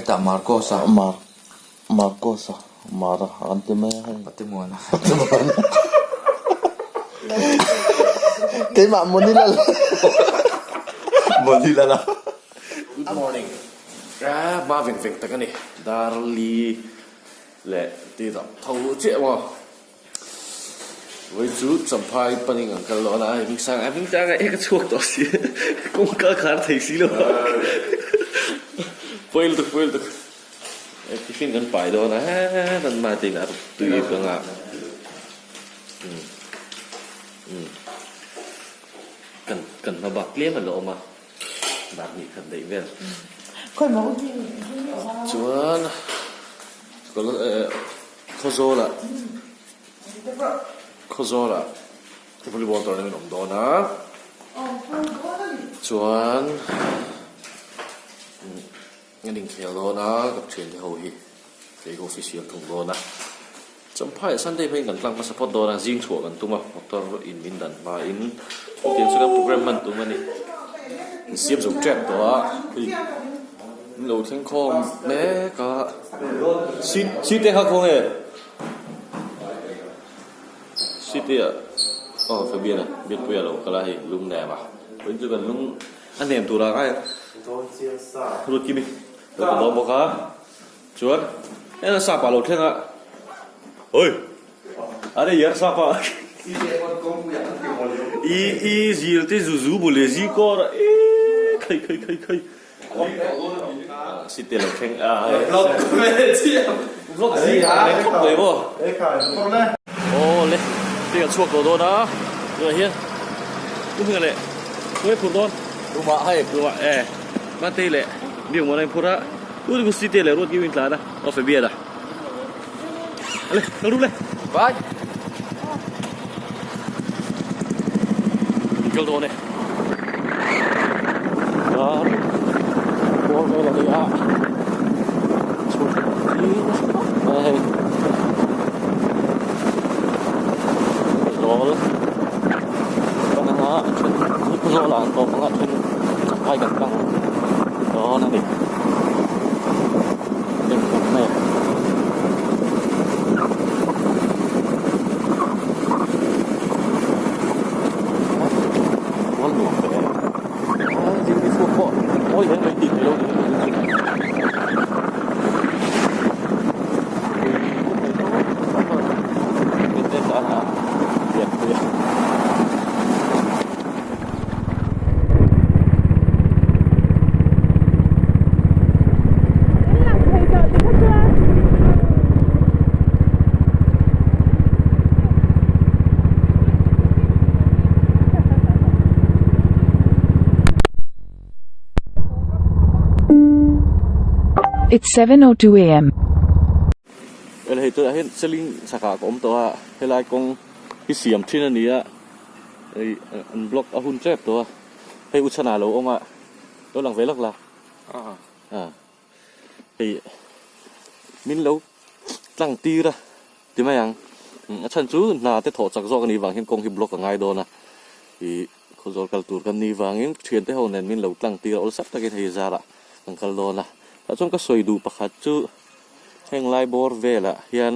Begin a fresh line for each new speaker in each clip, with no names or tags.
Hetah Marcos-a.
Mar Marcos-a Mara an ti mai a hei.
Patimuana.
Patimuana. Keimah Monilal.
Monilal a. Good morning. Ah hma veng veng tak a ni. Darli leh ti dah tho chiah maw. Vawi chu Champhai paning an kal dawn a, hei Hmingsanga a Hmingsanga e ka chhuak tawh si kawngka a khar thei si lo a pawi lutuk pawi lutuk tiffin kan pai dawn a heee an mahni a tui bang a umm umm kan kan hma bak tlem a la awm a dar hnih khat daih vel chuan Khawzawlah Khawzawlah volleyball tournament awm dawn a chuan an inkhel dawn a ka thiante ho hi kei ka official thung dawn a Champhai Sunday hmangin kan tlang hmasa phawt dawn a zing chhuah kan tum a motor in min dan hmain chutiang chu kan programme hman tum a ni insiam zo tep tawh a hei. Min lo thleng khawm mek a, seat seat te kha khawnge seat te ah aw Fabian a Biakpuia lo kal a hei lung nem a vawiin chu kan lung a nem tur ah ngai a Ruatkimi lo ka dawn bawk a chuan heng a sap ah lo thleng a oi are yar sap ah i i zil te zu zu bul e zi kawr a eee khai khai khai khai. Site lo thleng a vlog vlog zing ah leng khawp mai maw aw le hei kan chhuak tawh dawn a tunah hian tu hming leh tunge phur dawn tumah hei tumah e Mantei leh Biakmuana in phur a tu chu Site leh Ruatkiu in tlan a aw Fabian a le kal rum le bye kal dawn e dar bawr vel a ni a chhun hi nasa khawp mai a hei zawl kan anga a then hi khawzawl ah an tawp anga a then champhai kan tlang dawn a ni.
It's 7:02 am.
Hei hei tunah hian seling chhakah ka awm tawh a helai kawng hi siam thin a ni a hei an block a hun tep tawh a hei u chhanah a lo awm a lo lang ve lawk la a hei min lo tlang tir a ti mai ang a chhan chu hna te thawh chak zawk a nih vang hian kawng hi block a ngai dawn a ih khawzawl kal tur kan nih vangin thiante ho nen min lo tlang tir a awlsam takin hei zarah kan kal dawn a tah chuan ka sawi duh pakhat chu heng lai bawr velah hian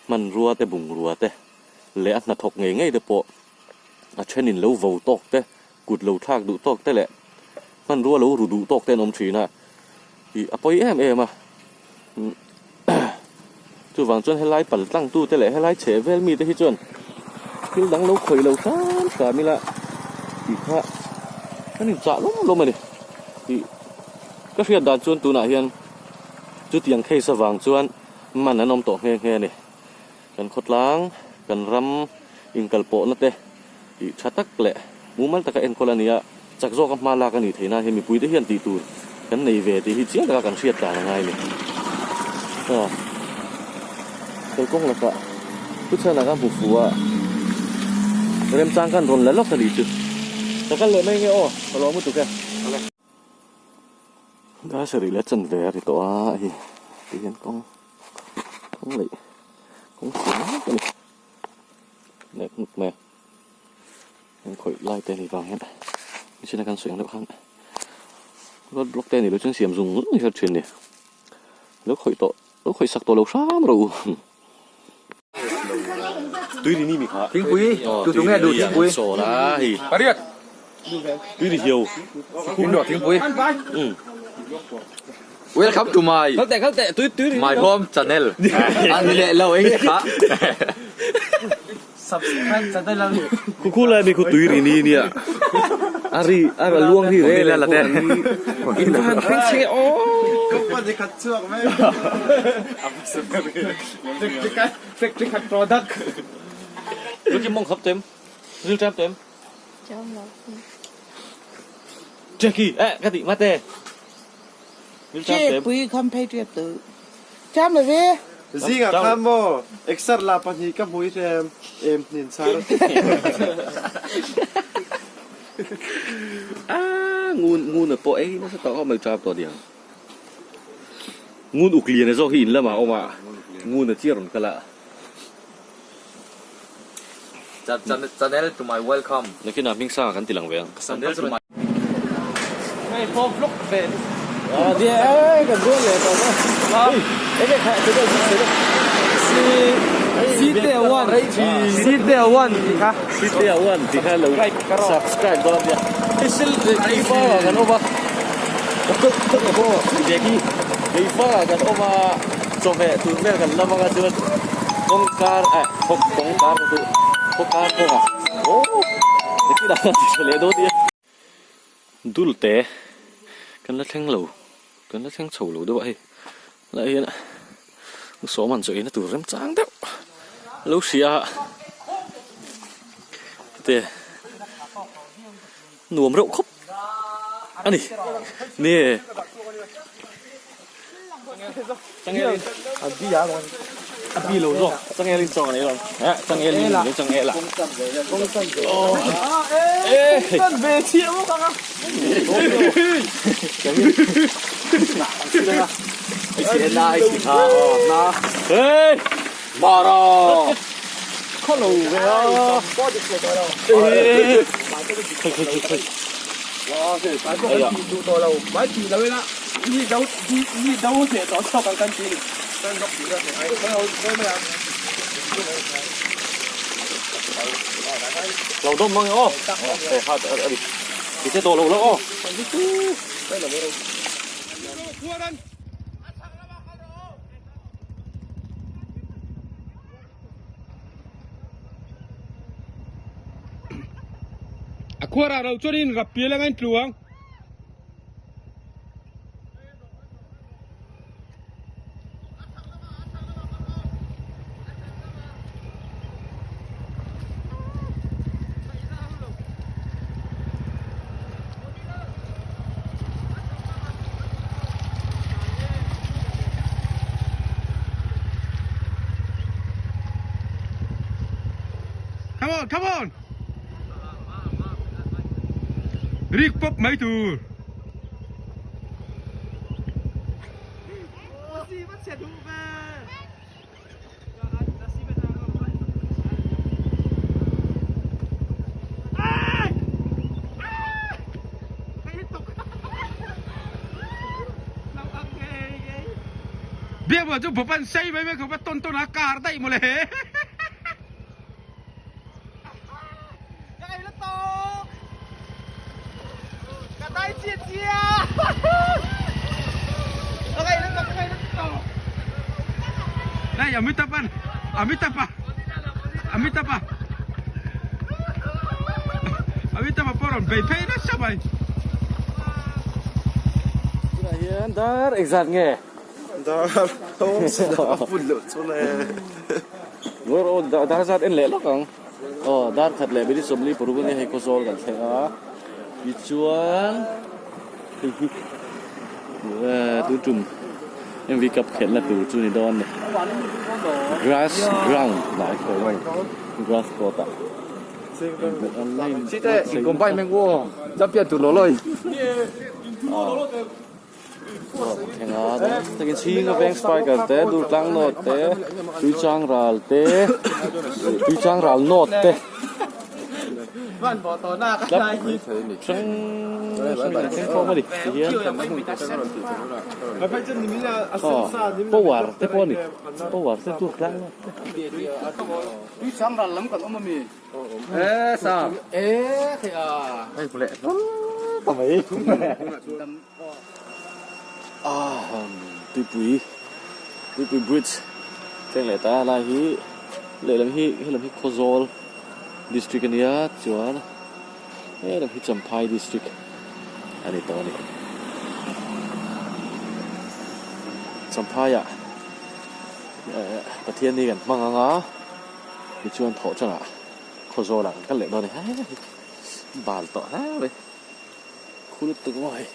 hmanrua te bungrua te leh a hnathawk ngei ngei te pawh a thenin lo vo tawk te kut lo thlak duh tawk te leh hmanrua lo ru duh tawk te an awm thin a ih a pawi em em a chuvang chuan helai pal tlang tu te leh helai chheh vel mi te hi chuan thil dang lo khawih lo hram hram ila tih kha an inchah lawm lawm a ni ih ka hriat dan chuan tunah hian chutiang case avang chuan man an awm tawh nghe nghe a ni. Kan khawtlang, kan ram inkalpawhna te tih tha tak leh mumal taka enkawl a ni a, chak zawka hma lak a nih theih nan hian mipuite hian tih tur kan nei ve tih hi chiang taka kan hriat tlan a ngai a ni. Aw, kalkawng lakah thuchhan ah ka hmu fuh a, remchang khan rawn la lawk a nih chu. Ka kal leh mai nge aw, ka lawm lutuk e. Dar sarih leh chanve a ri tawh a hei ti hian kawng kawng leh kawng siam mek a ni nek hnuk mai a heng khawih lai te a nih vang hian nichina kan sawi ang deuh khan road block te a nih loh chuan siam zung zung hi a thin a ni. Lo khawih tawh lo khawih sak tawh lo hram rawh u. Tui ri ni mi kha.
Thingpui tu tu nge duh thingpui.
Chawl a hei.
Pariat.
Tui ri hiau.
Thing duh thingpui. Welcome to my
Kal teh kal teh tui tui ri.
My home channel. An leh lo eng kha.
Subscribe channel a mi.
Khu khu lai mi khu tui ri ni nia. A ri a luang hi re le khu an in van thleng che aw.
Company khat chhuak mai.
Factory khat product.
Lu kim mong khap tem. Ril tram tem. Jackie eh ka ti mate. Ril tram tem.
Pui kham phei trep tu. Cham le ve.
Zingah khan maw exer la pahnih ka hmui hrem em hnin char.
Ah ngun ngun a pawh ei nasa tawh kha mai tap tawh diang. Ngun uk lian a zawk hi in lamah a awm a, ngun a chiar rawn kal a.
Channel to my welcome.
Nakinah hming sangah kan ti lang ve ang.
Channel to my.
Hei pawh vlog ve ni.
Ah dia eh kan rual leh tawh a. Hei enge kha tu deuh chu
Si Si te one Si te one tih kha.
Si te one tih kha lo subscribe dawn nia. Hei sil keifa ah kan awm a. Keifa ah kan awm a chawhmeh tur vel kan lam anga chuan kawngkar eh kawngkar chu khawkar kawngah aw nakinah kan ti tha leh dawn nia. Dul te kan la thleng lo kan la thleng chho lo deuh a hei lai hian sawm han chaw eina tur remchang deuh a lo hria a te nuam reuh khawp a ni ni. A bi lo zawk changel in chaw an ei lo eh changel in lo changel a eh hey mara kholo ve a eh khoi khoi khoi khoi Lo dawm mang e aw hei ha a ri ti che tawh lo lo aw.
A khuarah lo chuanin rap pial anga in tlu ang. Come on, come on. Rik pawp mai tur. Biak chu bawp an sei mai mai khawp a tawn tawn a kar daih mawle. Đây Amitabh Bachchan Amitabh Amitabh Amitabh pawh rawn bei phei nasa mai.
Tunah hian dar engzat nge?
Dar a pun loh chu le.
Ngawi rawh aw dar zat en leh lawk ang. Aw dar khat leh minute 40 paruk ania hei khawzawl kan thleng a tichuan hei hi tun tum MV cup khelhna tur chu ni dawn a ni grass ground lah hi khawi a ni grass court ah. Thleng a chhing a veng spiker te durtlang nawt te tuichang ral te tuichang ral nawt te club hrang hrang in thleng khawm a ni tihian power te pawh a ni power te chu tlang Tuipui Tuipui bridge thleng leh ta lai hi lehlam hi helam hi Khawzawl district a nia chuan helam hi Champhai district a ni tawh a ni Champhai ah eh Pathian hi kan hmang ang a tichuan thawh tangah Khawzawl ah kan kal leh dawn a ni bal tawh hle mai. Khu lutuk maw hei.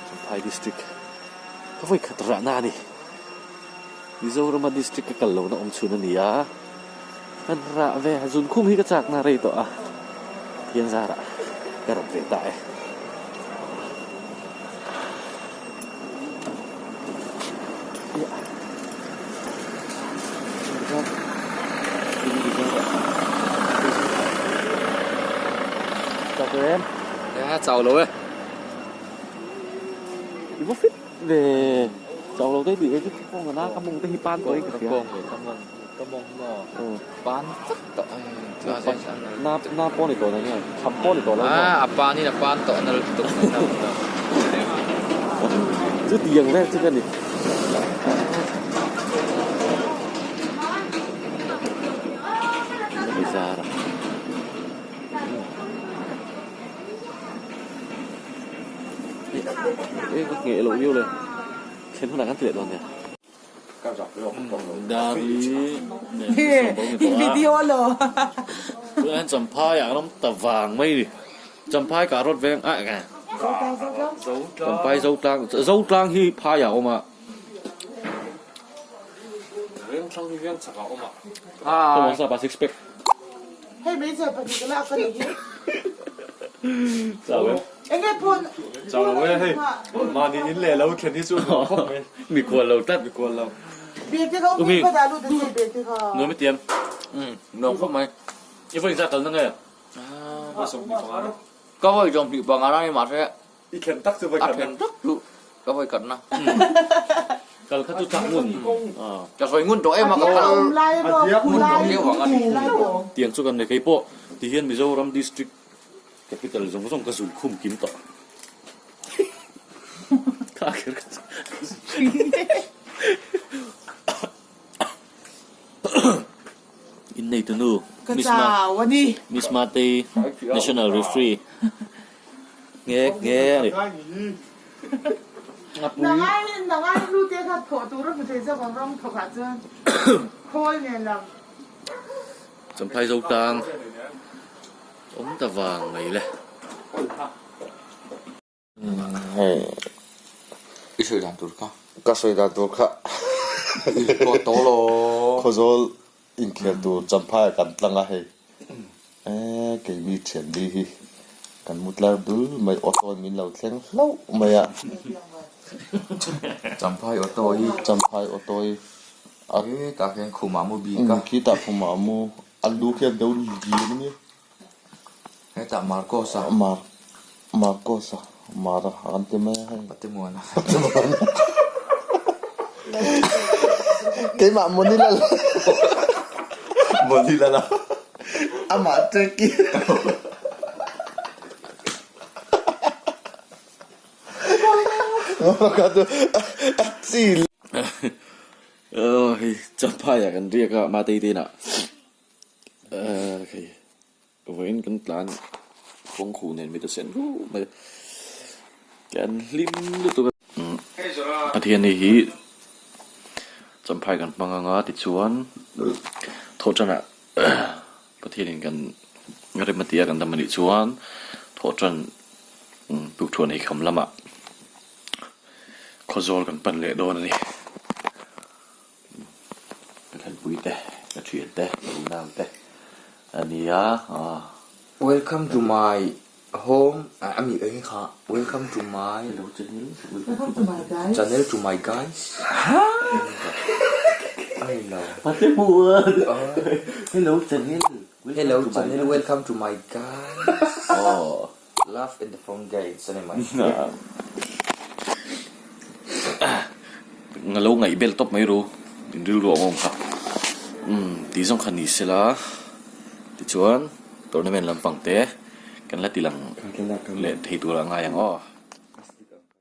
Champhai district ka vawi khat rahna a ni. Mizorama district ka kal lohna awm chhun a ni a, kan rah ve a zunkhum hi ka chakna rei tawh a, Pathian zarah ka rawp ve ta e.
Chau lo e.
I va fit ve chau lo te tih hi chu kawng ana ka mawng te hi pan tawh in ka hria.
Ka mawng ka mawng maw pan vek tawh a
na na pawh ni tawh lo nge kham pawh ni tawh lo maw.
A pan in a pan tawh na lutuk
Chutiang vel chu ka ni. Zara. Ê ka ngheh loh viau le. Thlen hunah kan ti leh dawn nia. Dari
Video lo.
Tunah hian Champhai ah kan awm ta vang mai ni. Champhai kah rawt veng ah nge. Champhai Zotlang Zotlang hi phai ah a awm a.
Vengthlang hi veng chak ah a awm a.
Come on sapa six pack.
Hei hmeichhe pahnih ka lak ka nih hi.
Chau em.
Enge phun
Chau lo e hei. Mahni in leh lo thlen hi chu nuam khawp mai.
Mikhual lo tlat.
Mikhual lo.
Bete kha umi kha dah lut a che bete kha.
Nuam i tiam.
Nuam khawp mai.
I vawi zat kal na nge?
Ka vawi 25 na ni mahse
I thlen tak chu vawi
khat na. A thlen tak chu ka vawi khat na.
Kal kha chu chak ngun.
Ka sawi ngun tawh em a ka kal ngun tawh viau ang a ni.
Tiang chu kan nei kei pawh ti hian Mizoram district capital zawng zawng ka zun khum kim tawh. Kha kher kha chu. Innei tunu
Ka chau a ni.
Miss Matei National Referee nghe nghe a ni.
Nangai nangai lu te kha thawh tur a hmu thei zawk ang rawng thawk ah chuan khawl nen lam.
Champhai zo tang awm ta vang mai le.
Hei
I sawi dan tur kha.
Ka sawi dan tur kha.
I pawh tawh lo.
Khawzawl inkhel tur Champhai ah kan tlang a hei. Eee keimi thian li hi kan mu tlar dul mai auto in min lo thleng hlauh mai a.
Champhai auto hi.
Champhai auto hi.
Ee tah khian khumah mu bik a.
Khitah khumah mu a lu khian deuh lian a nia.
Hetah Marcos-a.
Mar Marcos-a Mara an ti mai a hei.
Patemuana.
Patemuana. Keimah Monilal. Monilal a. Amah Turkey. Chi.
Hei Champhai ah kan riak a Matei te inah. Hei vawiin kan tlan kawng khuh nen mit a sen ruh mai a kan hlim lutuk a. Pathian hei hi Champhai kan hmang anga tichuan thawhtanah Pathianin kan rem a tia kan dam anih chuan thawhtan tukthuan ei kham lamah Khawzawl kan pan leh dawn a ni. Ka thlenpui te, ka thian te, ka unau te a ni a.
Welcome to my home a mi eng kha welcome to my
Welcome to my guys
channel to my guys. Ai lo.
Pate muan. Hello channel.
Hello channel welcome to my guys.
Oh.
Love in the phone guys ani mai.
Nga lo ngaih bel tawp mai ru in rilru ang awm kha. Umm tih zawng kha ni sela tichuan tournament lampang te kan la ti lang leh thei tur a ngai ang aw.